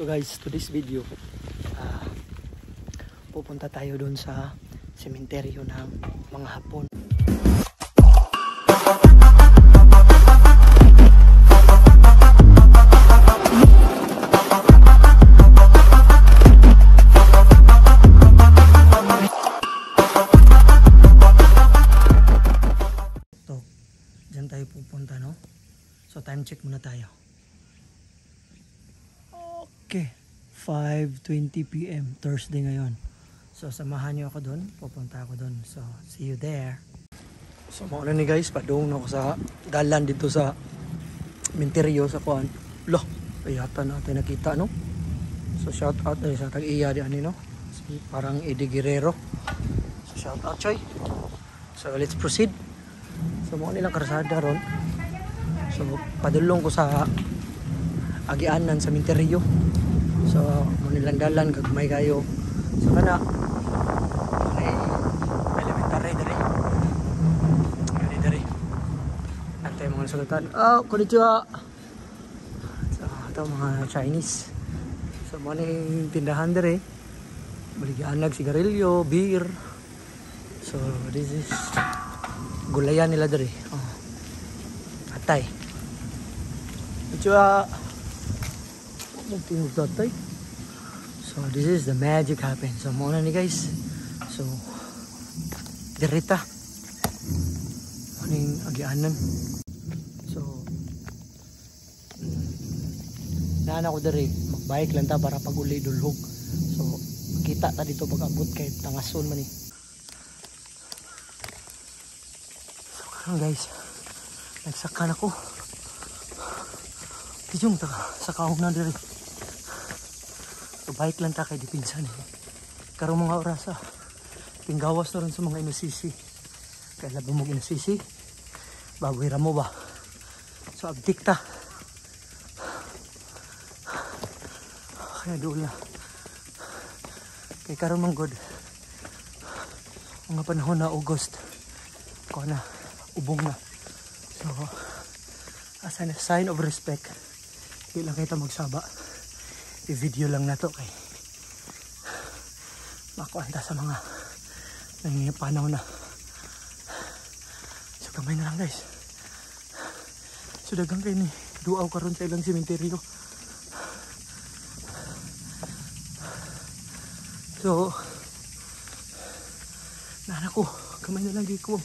So guys, to this video, pupunta tayo dun sa sementeryo ng mga Hapon. So, dyan tayo pupunta, no? So, time check muna tayo. Okay, 5:20 p.m. Thursday ngayon. So, samahan niyo ako doon. Pupunta ako doon. So, see you there. So, mauna ni guys, padung na ako sa dalan dito sa Minteryo sa kuan. Loh, ayata natin nakita, no? So, shout out na sa tag-iya di ani, no? Si parang Eddie Guerrero. So, shout out, Choy. So, let's proceed. So, mao nilang karsada ron. So, padulong ko sa agianan sa Minteryo. So, mo nilang dalan gagmay kayo. So kana may elementary diri. Diri diri. Antay mga sulatan. Oh, konnichiwa. So, ito mga Chinese. So, mo ni tindahan diri. Baligyan nag sigarilyo, beer. So, this is gulayan nila diri. Oh. Atay. Konnichiwa. So this is the magic happen. So muna ni guys. So dirita. Aning agianan. So naan ako diri, magbike lang ta para pag uli dulhog. So kita ta dito pag abot kay tangason man ni. So karon guys, nagsakan ako. Dijong ta sa kaong na diri. So, bike lang ta kay dipinsan eh. Karong mga orasa, pinggawas na rin sa mga inusisi. Kaya labi mong inusisi, bagoy ra mo ba? So abdik ta. Kaya doon na. Kay karon man god, mga panahon na August, ko na, ubong na. So, as a sign of respect, di lang kita magsaba. I-video lang na to kay makuanta sa mga nangingipanaw na. So kamay na lang guys. So dagang kayo ni duaw karon sa ilang sementeryo. So nana ko, kamay na lang gikuwang.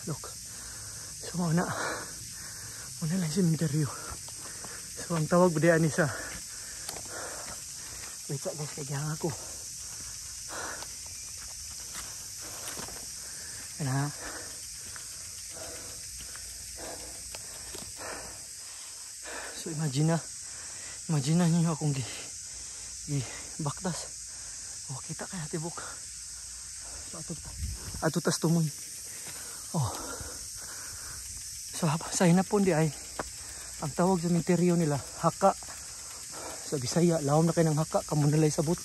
Look. So mauna muna lang sementeryo. So ang tawag ba ni sa, wait sa guys, kaya ako. Ano? So imagine na niyo akong gi baktas. Oh, kita kaya tibok. So ato tas tumoy. Oh. So sa hinapon di ay ang tawag sa sementeryo nila haka. Sa Bisaya, lawom na kayo ng haka, kamo nalay sabot.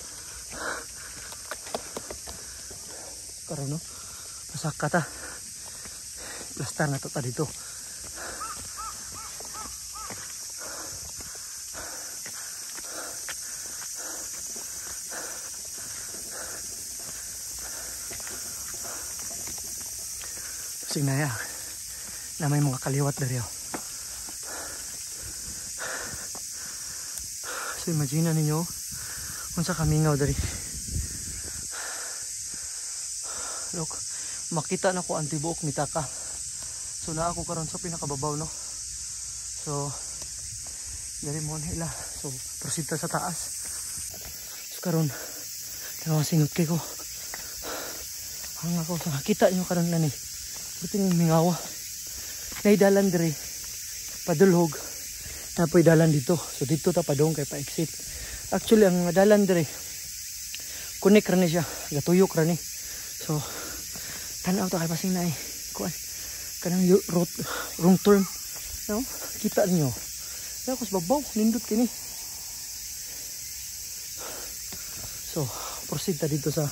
Karon no, pasaka ta. Plastar na to ta dito. Sinaya na may mga kaliwat diri. So imagine ninyo unsa kamingaw diri. Look, makita na ko ang tibuok mitaka. So naa ako karon sa pinakababaw, no. So diri mo nila. So proceed ta sa taas. So karon tanaw singot kay ko. Hanga ko sa kita niyo karon na ni. Buti mingawa. Naidalan diri padulhog. Napoy dalan dito. So dito ta padong kay pa-exit. Actually ang dalan diri connect ra ni siya, gatuyok ra ni. So tan-aw ta kay pasing naay kuan kanang road wrong turn, no? Kita niyo. Ako sa babaw nindot kini. So proceed ta dito sa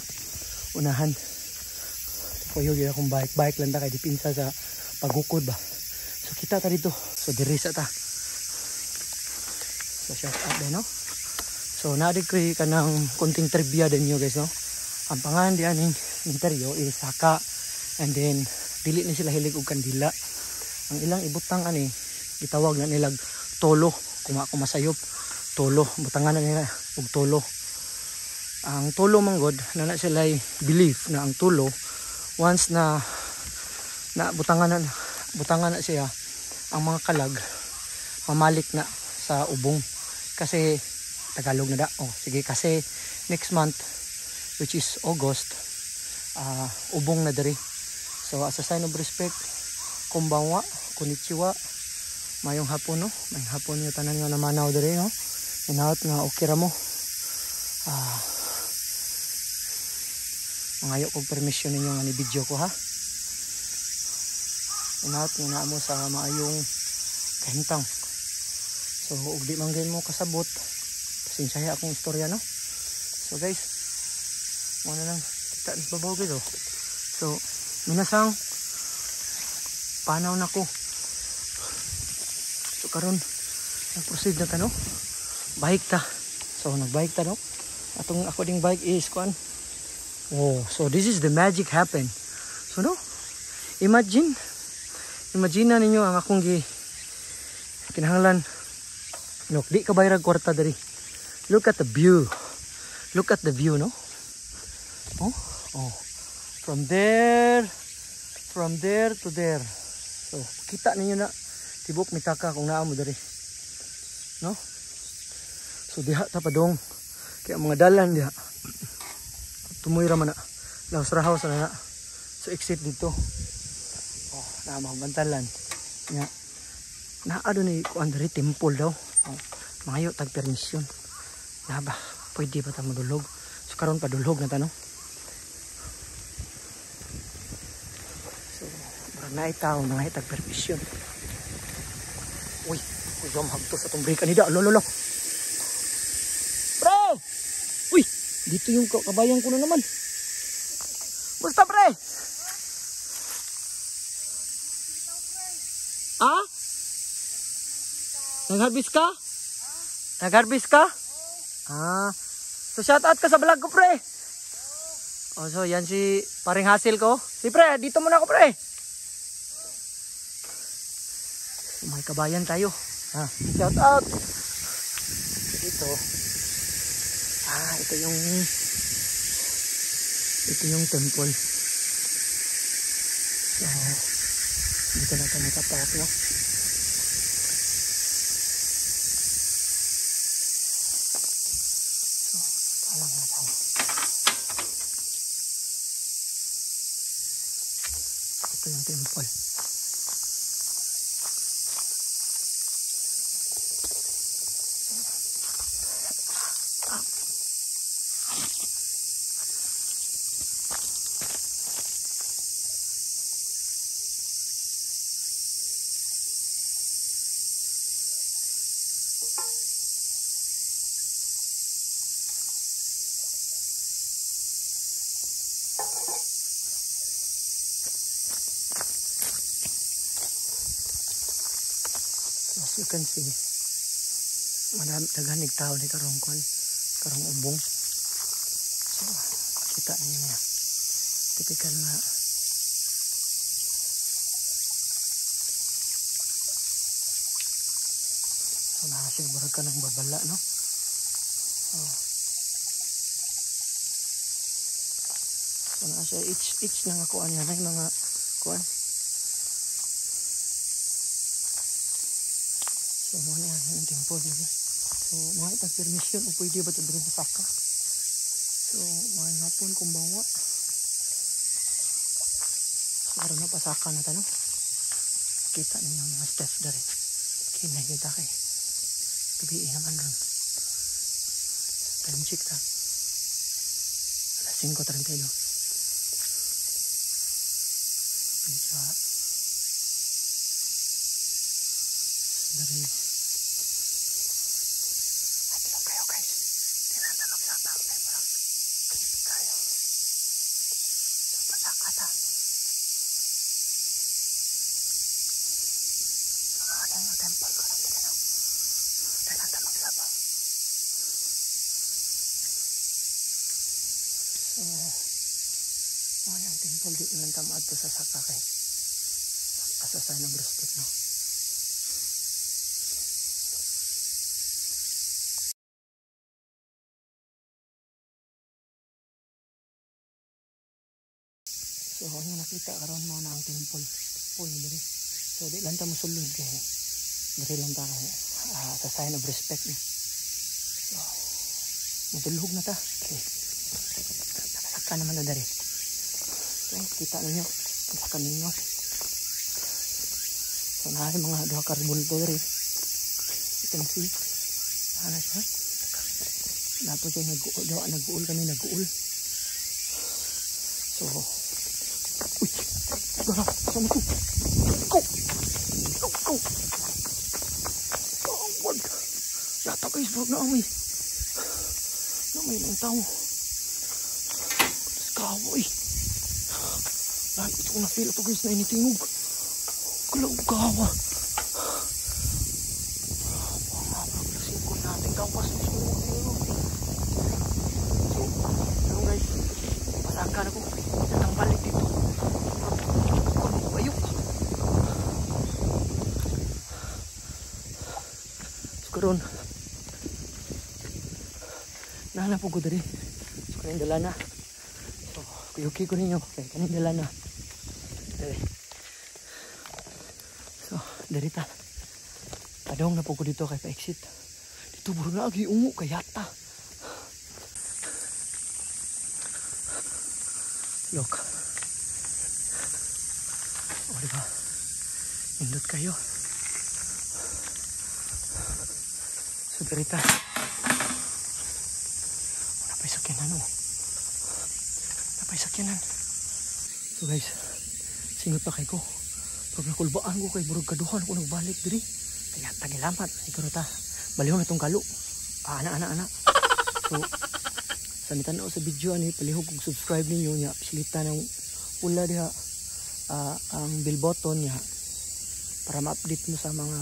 unahan. So kuyog akong bike lang ta kay dipinsa sa pagukod ba. So kita ta dito. So diri sa ta. So shout out din, no? So naadik ko kanang konting trivia din nyo, guys, no? Ang pangalan diyan ning Minteryo is Haka, and then dili ni sila hilig og kandila. Ang ilang ibutang ani gitawag na nilag tolo, kung ako masayop, tolo, butangan na nila og tolo. Ang tolo manggod na na sila belief na ang tolo once na na butangan na siya, ang mga kalag mamalik na sa ubong, kasi Tagalog na da. Oh, sige, kasi next month, which is August, ubong na diri. So as a sign of respect, konbanwa, konnichiwa, mayong hapon, no? Mayong hapon yung tanan nga namanaw diri, no? Inaot nga okay ra mo. Mangayo kog permission ninyo nga ni video ko, ha. Inaot nga naa mo sa maayong kahimtang. So ug di man gyud mo kasabot, pasensyahe akong istorya, no? So guys, mo na lang kita ni babaw, guys, oh. So minasang panaw na ko. So karon nag-proceed na ta, no? Bike ta. So nagbike ta, no? Atong ako ding bike is kuan. Oh, so this is the magic happen. So no? Imagine na ninyo ang akong gi kinahanglan. Look, di ka bayrag kwarta diri. Look at the view. Look at the view, no? Oh, oh. From there to there. So, kita ninyo na tibok mitaka kung naa mo diri. No? So diha ta padong. Kaya mga dalan diha. Tumoy ra man na. Laos ra house na na. So exit dito. Oh, naa mga bantalan. Nya. Naa do ni kuan diri temple daw. Oh, mangayo tag permission. Na ba? Pwede ba ta madulog? So karon padulog na ta, no? So murag naay tawo mga tag permission. Uy, uy, jam hagto sa tong break anida. Lolo. Pre! Uy, dito yung kabayan ko na naman. Musta, pre? Ah? Nag-harvest ka? Nag-harvest ka? Ah. So shout out ka sa vlog ko, pre. Oh, so yan si paring hasil ko. Si pre, dito muna ako, pre. So, may kabayan tayo. Ah, shout out. Dito. Ah, ito yung temple. So, dito natin nakapark, no? So, talang na tayo. Ito yung temple. As you can see, madami daghanig tao ni karong kon, karong ubong. So, kita niyo niya. Typical nga. So, nakasya murag ka ng babala, no? Oh. So, nakasya each na nga kuan nga na mga kuan. So, mga yan yung temple. So, mga itag permission o pwede ba ito rin sa saka? So, mga hapon kung bawa. So, karon na pasaka na ta, no? Kita ninyo ang mga staff dari. Kinahita kay. Gabi naman ron. Time check ta. Alas 5:32. Medyo dari. At kayo, guys. Di na na magsabak. Ay, parang creepy kayo. So, pasaka ta. So, mga na yung Temple ko lang diri, no. Dahil ta magsaba. So, mao ang temple, di lang ta maadto sa saka kay as a sign of respect, no. So, ano nakita karon mo na ang temple. Temple diri. So, di lang ta mosulod kay diri lang ta kay sa sign of respect, no. So, mutulhog na ta. Okay. Nakasaka naman na diri. So, kita ninyo sa kaminyo. So, naay mga duha ka rebulto diri. You can see. Ana siya. Napo siya nag-uol kami, nag-uol. So, uy, gara, sama ko. Go! Go, go! Oh, wag. Yata guys, bro, na amoy. Na may lang tao. Kawoy. Ay, ito ko na-feel ito guys, na initingog. Kalaw, kawa. Mga natin, kawas. So, ano guys, pasaka na ko. Natang balik dito. Ayok. So, karon nahanap ko diri. So, kanin dala na. So, kuyuki ko ninyo. Kaya kanin dala na. Diri. So, diri ta. Padong na po ko dito kay pa-exit. Dito buro na agi ungo kay yata. Look. O, diba? Nindot kayo. So, diri ta. Napay sakyanan, oh. Napay sakyanan. So guys, singot pa kay ko. Pag nakulbaan ko kay burog kaduhan ko nagbalik diri. Kaya tagilamat siguro ta. Balihon na tong kalo. Ah, ana ana ana. So sa nitanaw sa video ani palihog og subscribe ninyo nya silita ng pula diha ang bell button nya para ma-update mo sa mga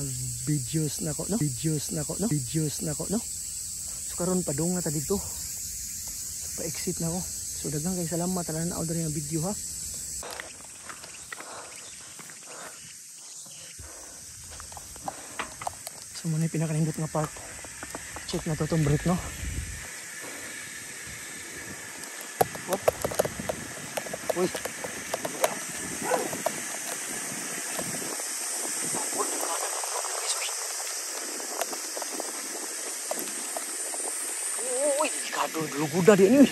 videos nako, no? Videos nako, no? Videos nako, no? So karon padung na ta dito. So pa-exit na ko. So daghang kay salamat tanan na diri nga video ha. So muna yung pinakanindot nga part. Check na to itong brake, no? Whoop. Uy. Uy, kadulugon na din.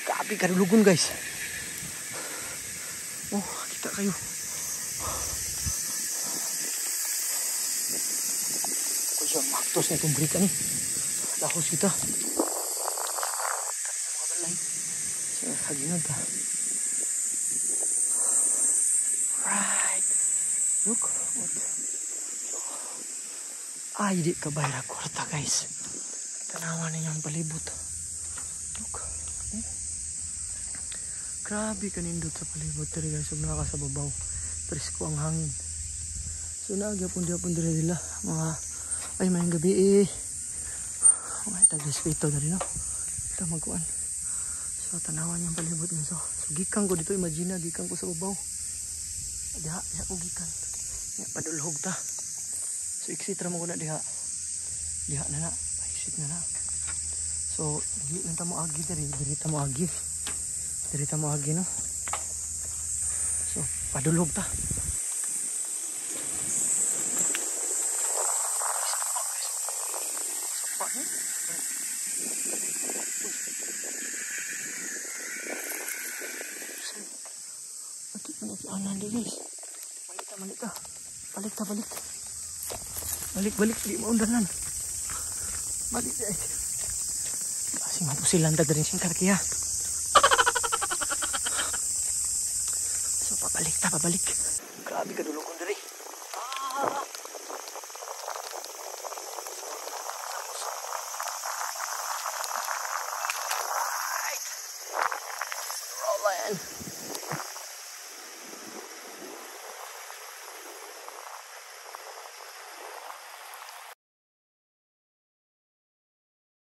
Grabe kadulugon, guys. Oh, kita kayo. Kuya, maktos na itong brake ani. Lahos kita. Sa mga balay. So, haginod ta. Right. Look. What? Ay, di ka bayra kwarta, guys. Tanawan ninyo ang palibot. Look. Oh. Grabe kanindot sa palibot. Tari guys, huwag na ka sa babaw. Presko ang hangin. So, nagyapon-yapon diri nila. Mga, ay, mayang gabi eh. Mga tag-respeto na rin, no? Ito magkuan. So, tanawan niyo ang palibot niyo. So, gikan ko dito. Imagine na, gikan ko sa babaw. Diha, diha ko gikan. Diha, padulhog ta. So, exit ra mo ko na diha. Diha na na. Exit na na. So, dili lang ta mo agi diri. Diri ta mo agi. Diri ta mo agi, no? So, padulhog ta. Guys, balik ta, balik ta, balik ta, balik, balik, balik, di maundanan, balik ta. Kasi mapusilan ta din siyang karkiya. So pabalik ta, pabalik. Grabe ka dulog diri.